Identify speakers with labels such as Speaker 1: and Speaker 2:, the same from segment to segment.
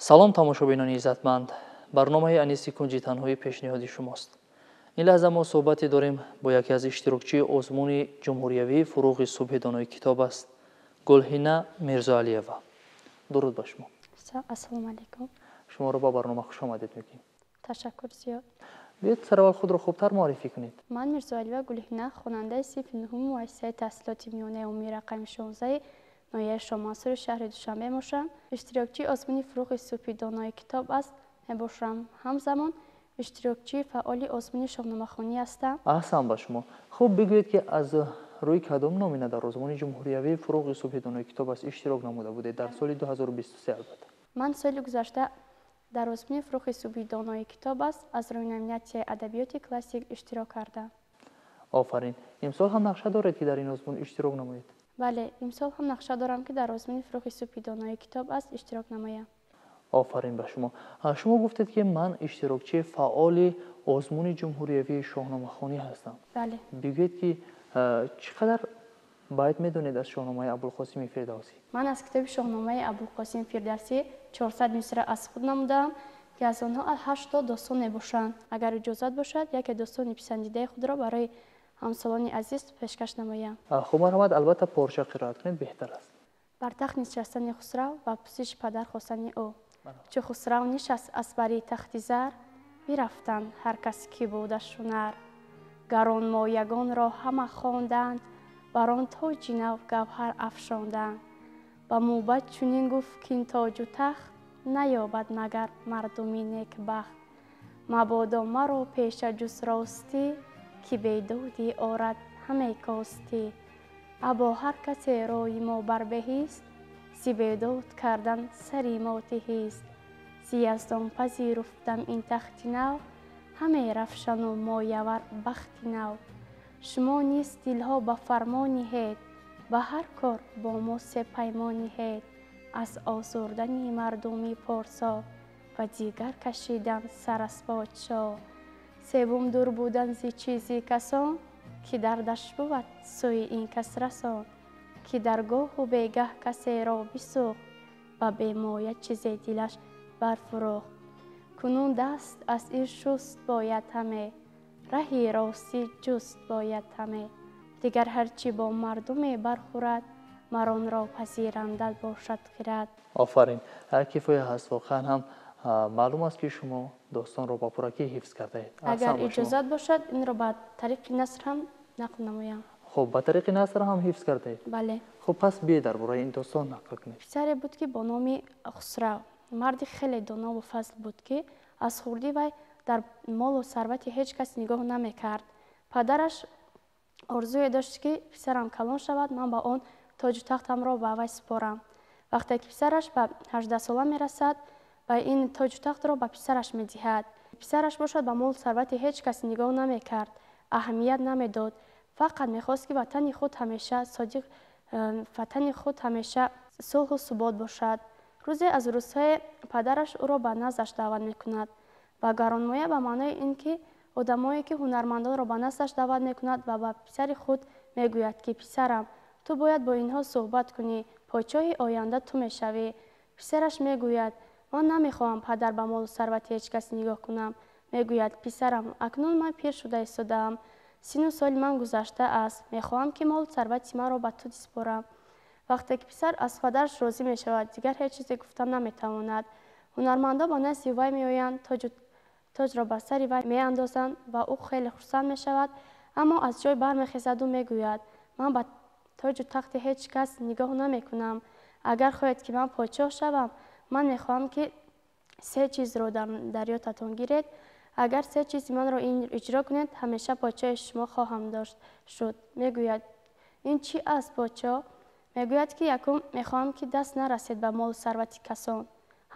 Speaker 1: Салом, тамошобинони иззатманд. Барномаи Аниси кунҷи танҳоӣ пешниҳоди шумост. Ин лаҳза мо суҳбате дорем бо яке аз иштирокчии озмуни ҷумҳуриявии «Фурӯғи субҳи донои китоб аст», Гулҳина Мирзоалиева. Дуруд ба шумо.
Speaker 2: Ассалому алайкум.
Speaker 1: Шуморо ба барнома хушомадед мегӯем.
Speaker 2: Ташаккур зиёд.
Speaker 1: Биёед, сараввал худро хубтар муаррифӣ кунед.
Speaker 2: Ман Мирзоалиева Гулҳина, хонандаи синфи нуҳуми муассисаи таҳсилоти миёнаи умумии рақами 16 ноҳияи Шоҳмансури шаҳри Душанбе мебошам. Иштирокчии озмуни «Фурӯғи субҳи донои китоб аст» мебошам. Ҳамзамон иштирокчии фаъоли озмуни шоҳномахонӣ ҳастам.
Speaker 1: Аҳсан ба шумо. Хуб, бигӯед, ки аз рӯи кадом номина дар озмуни ҷумҳуриявии «Фурӯғи субҳи донои китоб аст» иштирок намуда будед дар соли 2023 албатта?
Speaker 2: Ман соли гузашта дар озмуни «Фурӯғи субҳи донои китоб аст» аз рӯи номинатсияи адабиёти классик иштирок кардам.
Speaker 1: Офарин! Имсол ҳам нақша доред, ки дар ин озмун иштирок намоед?
Speaker 2: Бале, имсол ҳам нақша дорам, ки дар озмуни «Фурӯғи субҳи донои китоб аст» иштирок намоям.
Speaker 1: Офарин ба шумо. Шумо гуфтед, ки ман иштирокчии фаъоли озмуни ҷумҳуриявии шоҳномахонӣ ҳастам.
Speaker 2: Бале.
Speaker 1: Бигӯед, ки чӣ қадар байт медонед аз Шоҳномаи Абулқосими Фирдавсӣ?
Speaker 2: Ман аз китоби Шоҳномаи Абулқосим Фирдавсӣ 400 мисра аз худ намудаам, ки аз онҳо ҳашто достон мебошанд. Агар иҷозат бошад, яке достони писандидаи худро барои ҳамсолони азиз пешкаш намоям.
Speaker 1: Хуб, марҳамат, албатта, порча қироат кунед, беҳтар аст.
Speaker 2: Бар тахт нишастани Хусрав ва пусиши падар хостани ӯ. Чу Хусрав нишаст аз бари тахти зар, бирафтанд ҳар кас ки будаш ҳунар. Гаронмоягонро ҳама хонданд, бар он тоҷи нав гавҳар афшонданд. Ба мӯбад чунин гуфт, кин тоҷу тахт наёбад магар мардуми некбахт. Мабодо маро пеша ҷуз ростӣ, ки бедодӣ орад ҳаме костӣ. Або ҳар касе рои мо барбеҳист, зи бедод кардан сари мо тиҳист. Зи Яздон пазируфтам ин тахти нав, ҳаме равшану моявар бахти нав. Шумо низ дилҳо ба фармо ниҳед, ба ҳар кор бо мо сепаймон ниҳед. Аз озурдани мардуми порсо ва дигар кашидан сар аз подшоҳ. Севум, дур будан зи чизи касон, ки дардаш бувад сӯи ин кас расон, ки дар гоҳу бегаҳ касеро бисӯхт, ба бемоя чизе дилаш барфурӯхт. Кунун даст аз ин шуст бояд ҳаме, раҳи ростӣ ҷуст бояд ҳаме. Дигар ҳар чӣ бо мардуме бархӯрад, мар онро пазиранда бошад хирад.
Speaker 1: Офарин, кифоя ҳаст. Воқеан ҳам маълум аст, ки шумо достонро ба пуррагӣ ҳифз кардаед.
Speaker 2: Агар иҷозат бошад, инро ба тариқи наср ҳам нақл намоям.
Speaker 1: Хуб, ба тариқи наср ҳам ҳифз кардаед?
Speaker 2: Бале.
Speaker 1: Хуб, пас биёед, дар бораи ин достон нақл кунед.
Speaker 2: Писаре буд, ки бо номи Хусрав. Марди хеле донову фазл буд, ки аз хурдӣ вай дар молу сарвати ҳеҷ кас нигоҳ намекард. Падараш орзуе дошт, ки писарам калон шавад, ман ба он тоҷу тахтамро ба вай супорам. Вақте ки писараш ба 18сола мерасад, ба ин тоҷу тахтро ба писараш медиҳад. Писараш бошад, ба молу сарвати ҳеҷ кас нигоҳ намекард, аҳамият намедод, фақат мехост, ки ватани худ ҳамеша содиқ, ватани худ ҳамеша сулҳу субот бошад. Рӯзе аз рӯзҳое падараш ӯро ба наздаш даъват мекунад ва гаронмоя ба маънои ин ки одамое ки ҳунармандонро ба наздаш даъват мекунад ва ба писари худ мегӯяд, ки писарам, ту бояд бо инҳо суҳбат кунӣ, подшоҳи оянда ту мешавӣ. Писараш мегӯяд: «Ман намехоҳам, падар, ба молу сарвати ҳеҷ кас нигоҳ кунам». Мегӯяд: «Писарам, акнун ман пир шуда истодаам, сину соли ман гузашта аст, мехоҳам, ки молу сарвати маро ба ту супорам». Вақте ки писар аз падараш розӣ мешавад, дигар ҳеҷ чизе гуфта наметавонад. Ҳунармандон ба назди вай меоянд, тоҷро бар сари вай меандозанд ва ӯ хеле хурсанд мешавад, аммо аз ҷой бармехезаду мегӯяд: «Ман ба тоҷу тахти ҳеҷ кас нигоҳ намекунам. Агар хоҳед, ки ман подшоҳ шавам, ман мехоҳам, ки се чизро дар ёдатон гиред. Агар се чизи манро иҷро кунед, ҳамеша подшоҳи шумо хоҳам дошт шуд». Мегӯяд: «Ин чӣ аст, подшоҳ?» Мегӯяд, ки якум, мехоҳам, ки даст нарасед ба молу сарвати касон,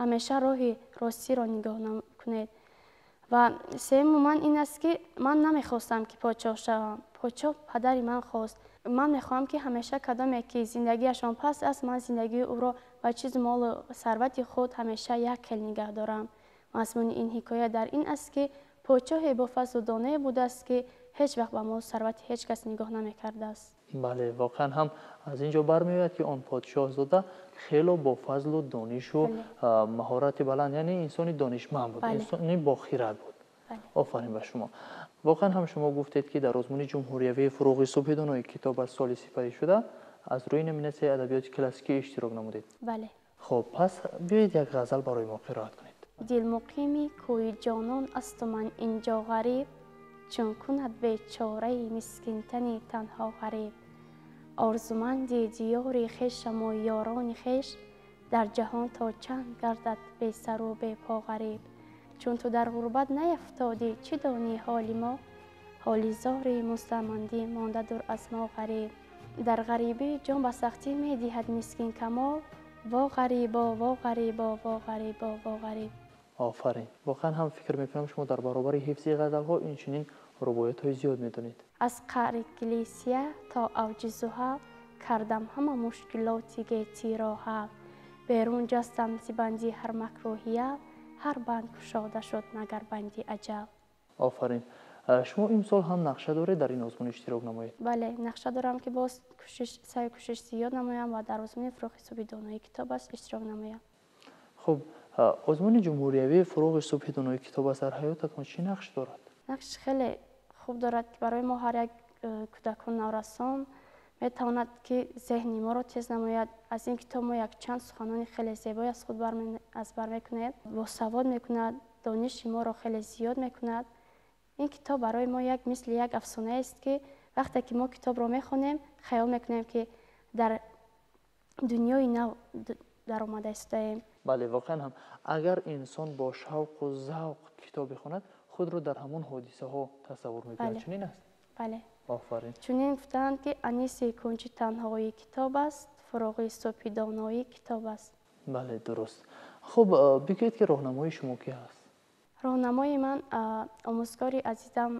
Speaker 2: ҳамеша роҳи ростиро нигоҳ кунед. Ва сеюму ман ин аст, ки ман намехостам, ки подшоҳ шавам, подшоҳ падари ман хост. Ман мехоҳам, ки ҳамеша кадоме ки зиндагиашон паст аст, ман зиндагии ӯро ба чизи молу сарвати худ ҳамеша як хел нигаҳ дорам. Мазмуни ин ҳикоя дар ин аст, ки подшоҳе бо фазлу донае будааст, ки ҳеҷ вақт ба молу сарвати ҳеҷ кас нигоҳ намекардааст.
Speaker 1: Бале, воқеан ҳам аз ин ҷо бармеояд, ки он подшоҳзода хело бо фазлу донишу маҳорати баланд, яъне инсони донишманд буд, инсони бохират буд. Офарин ба шумо. Воқеан ҳам шумо гуфтед, ки дар озмуни ҷумҳуриявии «Фуруғи субҳи донои китоб» аз соли сипарӣ шуда аз рӯи номинатсияи адабиёти классикӣ иштирок намудед.
Speaker 2: Бале.
Speaker 1: Хуб, пас биёед, як ғазал барои мо қироат кунед.
Speaker 2: Дилмуқими кӯи ҷонон асту ман инҷо ғариб, чун кунад бечораи мискинтани танҳо ғариб. Орзуманди диёри хешаму ёрони хеш, дар ҷаҳон то чанд гардад бесару бепо ғариб? Чун ту дар ғурбат наяфтодӣ, чӣ донӣ ҳоли мо? Ҳоли зори мустамандӣ монда дур аз мо ғариб. Дар ғарибӣ ҷон ба сахтӣ медиҳад мискин камол. Во ғарибо, во ғарибо, во ғарибо, во ғариб.
Speaker 1: Офарин. Воқеан ҳам фикр мекунам, шумо дар баробари ҳифзи ғазалҳо инчунин рубоятҳои зиёд медонед.
Speaker 2: Аз қаъри Килисия то авҷи Зуҳал кардам ҳама мушкилоти гетиро ҳал. Берун ҷастам зи банди ҳар макрӯҳия, ҳар банд кушода шуд, магар банди аҷал.
Speaker 1: Офарин. Шумо имсол ҳам нақша доред дар ин озмун иштирок намоед?
Speaker 2: Бале, нақша дорам, ки боз саъю кӯшиш зиёд намоям ва дар озмуни «Фуруғи субҳи донои китоб аст» иштирок намоям.
Speaker 1: Хуб, озмуни ҷумҳуриявии «Фуруғи субҳи донои китоб аст» дар ҳаётатон чӣ нақш дорад?
Speaker 2: Нақши хеле хуб дорад, ки барои мо ҳар як кӯдакон, наврасон метавонад, ки зеҳни моро тез намояд. Аз ин китоб мо якчанд суханони хеле зебое аз худ аз бар мекунем, босавод мекунад, дониши моро хеле зиёд мекунад. Ин китоб барои мо як мисли як афсонаест, ки вақте ки мо китобро мехонем, хаёл мекунем, ки дар дунёи нав даромада истодаем.
Speaker 1: Бале, воқеан ҳам агар инсон бо шавқу завқ китоб бихонад, худро дар ҳамон ҳодисаҳо тасаввур мекунад. Чунин аст?
Speaker 2: Бале.
Speaker 1: Офарин.
Speaker 2: Чунин гуфтаанд, ки аниси кунҷи танҳоӣ китоб аст, фуруғи субҳи доноӣ китоб аст.
Speaker 1: Бале, дуруст. Хуб, бигӯед, ки роҳнамои шумо ки ҳаст?
Speaker 2: Роҳнамои ман омӯзгори азизам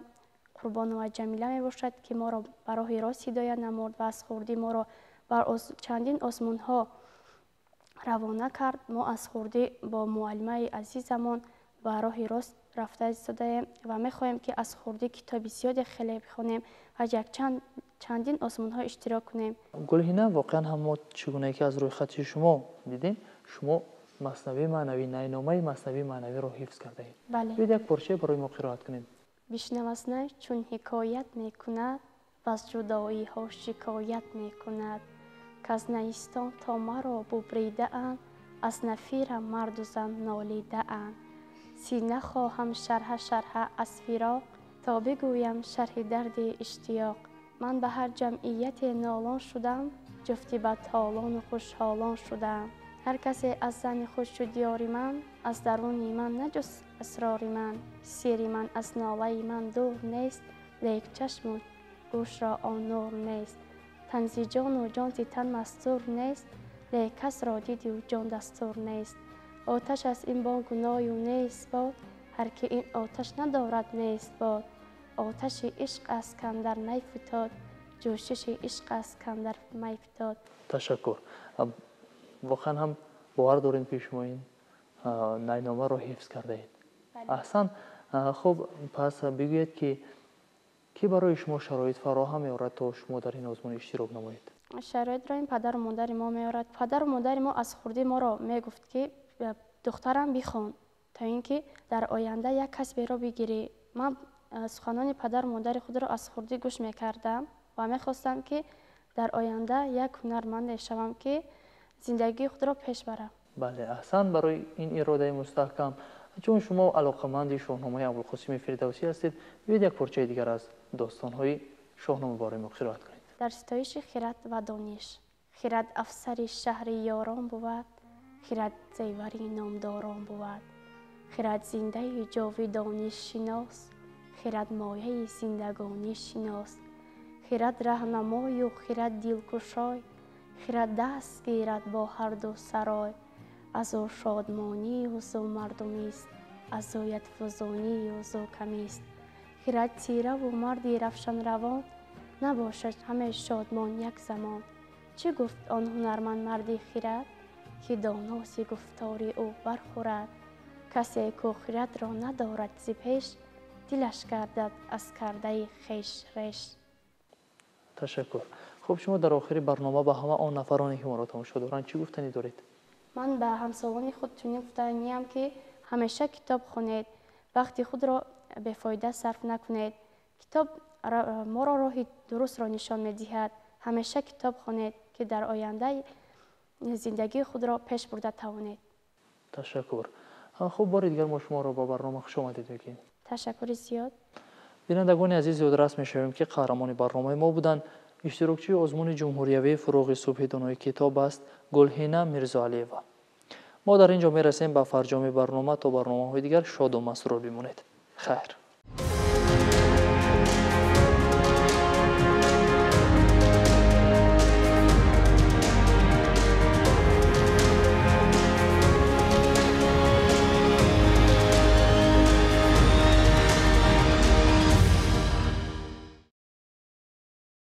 Speaker 2: Қурбонова Ҷамила мебошад, ки моро ба роҳи рост ҳидоят намуд ва аз хурдӣ моро бар чандин озмунҳо равона кард. Мо аз хурдӣ бо муаллимаи азизамон ба роҳи рост рафта истодаем ва мехоҳем, ки аз хурдӣ китоби зиёде хеле бихонем ва якчанд чандин озмунҳо иштирок кунем.
Speaker 1: Гулҳина, воқеан ҳам мо чӣ гунае ки аз рӯйхати шумо дидем, шумо Маснавии маънавӣ, найномаи Маснавии маънавиро ҳифз кардаед.
Speaker 2: Бале.
Speaker 1: Биёед, як порчае барои мо қироат кунед.
Speaker 2: Бишнав, аз най чун ҳикоят мекунад, ваз ҷудоиҳо шикоят мекунад, каз найистон то маро бубридаанд, аз нафирам марду зан нолидаанд. Сина хоҳам шарҳа шарҳа аз фироқ, то бигӯям шарҳи дарди иштиёқ. Ман ба ҳар ҷамъияте нолон шудам, ҷуфти бадҳолону хушҳолон шудам. Ҳар касе аз зани худ шуд ёри ман, аз даруни ман наҷуст асрори ман. Сири ман аз нолаи ман дур нест, лек чашму гӯшро он нур нест. Тан зи ҷону ҷон зи тан мастур нест, лек касро дидию ҷон дастур нест. Оташ аст ин бонгу ною нест бод, ҳар ки ин оташ надорад, нест бод. Оташи ишқ аст, кандар най футод, ҷӯшиши ишқ аст, кандар май футод.
Speaker 1: Ташаккур. Воқеан ҳам бовар дорем, ки шумо ин найномаро ҳифз кардаед. Аҳсан. Хуб, пас бигӯед, ки кӣ барои шумо шароит фароҳам меорад, то шумо дар ин озмун иштирок намоед?
Speaker 2: Шароитро ин падару модари мо меорад. Падару модари мо аз хурдӣ моро мегуфт, ки духтарам, бихон, то ин ки дар оянда як касберо бигирӣ. Ман суханони падару модари худро аз хурдӣ гӯш мекардам ва мехостам, ки дар оянда як ҳунарманде шавам, ки зиндагии худро пеш барам.
Speaker 1: Бале, аҳсан барои ин иродаи мустаҳкам. Чун шумо алоқаманди Шоҳномаи Абулқосими Фирдавсӣ ҳастед, биёед, як порчаи дигар аз достонҳои Шоҳнома барои мо қироат кунед.
Speaker 2: Дар ситоиши хирад ва дониш. Хирад афсари шаҳри ёрон бувад, хирад зевари номдорон бувад. Хирад зиндаи ҷовидонӣ шинос, хирад мояи зиндагонӣ шинос. Хирад раҳнамою хирад дилкушой, хирад даст гирад бо ҳарду сарой. Аз ӯ шодмонию зу мардумист, аз ӯят фузунию зу камист. Хирад тираву марди равшанравон набошад ҳаме шодмон як замон. Чӣ гуфт он ҳунарманд марди хирад, ки доноси гуфтори ӯ бархӯрад? Касе ку хирадро надорад зи пеш, дилаш гардад аз кардаи хеш реш.
Speaker 1: Ташаккур. Хуб, шумо дар охири барнома ба ҳама он нафароне, ки моро тамошо доранд, чӣ гуфтанӣ доред?
Speaker 2: Ман ба ҳамсолони худ чунин гуфтаниям, ки ҳамеша китоб хонед, вақти худро бефоида сарф накунед. Китоб моро роҳи дурустро нишон медиҳад. Ҳамеша китоб хонед, ки дар оянда зиндагии худро пеш бурда тавонед.
Speaker 1: Ташаккур. Хуб, бори дигар мо шуморо ба барнома хуш омадед мегӯем.
Speaker 2: Ташаккури зиёд.
Speaker 1: Бинандагони азиз, ёдрас мешавем, ки қаҳрамони барномаи мо буданд иштирокчии озмуни ҷумҳуриявии «Фурӯғи субҳи донои китоб аст» Гулҳина Мирзоалиева. Мо дар ин ҷо мерасем ба фарҷоми барнома. То барномаҳои дигар шоду масрур бимонед. Хайр.